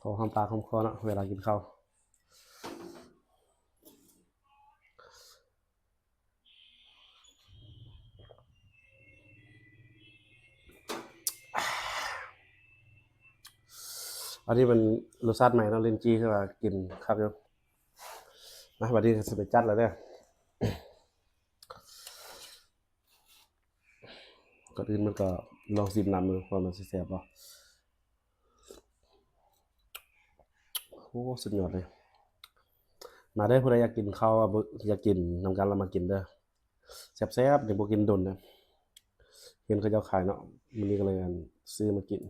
ພໍຫອມປາກຫອມຄໍເນາະ ເວລາກິນເຂົ້າ. ອັນນີ້ມັນລົດຊາດໃໝ່ເນາະ ລິ້ນຈີ່ ຄືວ່າກິນຄັກຢູ່. ມາ ບັດນີ້ຊິໄປຈັດແລ້ວເດີ້. ກ່ອນອື່ນມັນກໍລອງຊີມນ້ຳເບິ່ງວ່າມັນຊິແຊບບໍ່. ໂອ້ ສຸດຍອດເລີຍ. ມາເດີ້ ຜູ້ໃດຢາກກິນເຂົ້າ ຢາກກິນນຳກັນລະມາກິນເດີ້. ແຊບໆ ນີ້ບໍ່ກິນດົນນະ. ເຫັນເຂົາເຈົ້າຂາຍເນາະ ມື້ນີ້ກໍເລີຍ ອັນ ຊື້ມາກິນ.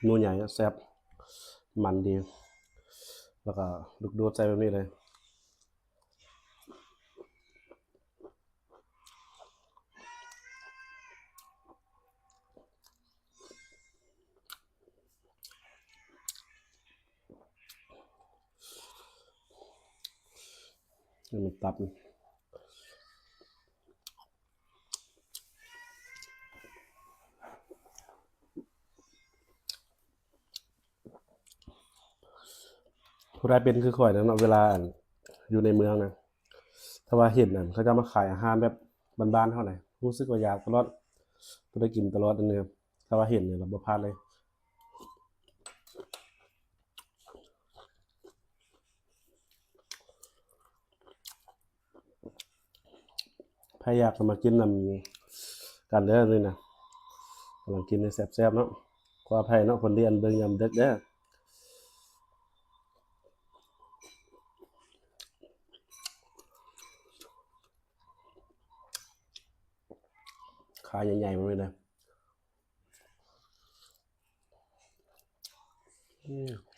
ໜູໃຫຍ່ແຊບ ມັນດີ ແລ້ວກໍລູກໂດດໃສ່ແບບນີ້ເລີຍ. ນີ້ມັນຕັບ ຜູ້ໃດເປັນຄືຂ້ອຍແຫຼະເນາະ ເວລາ ອັນ ຢູ່ໃນເມືອງນະ ຖ້າວ່າເຫັນ ອັນ ເຂົາເຈົ້າມາຂາຍອາຫານແບບບ້ານໆເຮົານະ ຮູ້ສຶກວ່າຢາກຕະຫຼອດ ຕ້ອງໄດ້ກິນຕະຫຼອດ ອັນນີ້ ຖ້າວ່າເຫັນນີ້ລະບໍ່ພາດເລີຍ. ໃຜຢາກກໍມາກິນນຳກັນເດີ້ ນີ້ນະ ກຳລັງກິນແຊບໆເນາະ. ຂໍອະໄພເນາະ ຄົນທີ່ ອັນ ເບິ່ງຍາມເດິກເດີ້. ຂາໃຫຍ່ໆ ມັນເລີຍນະ. ອືມ.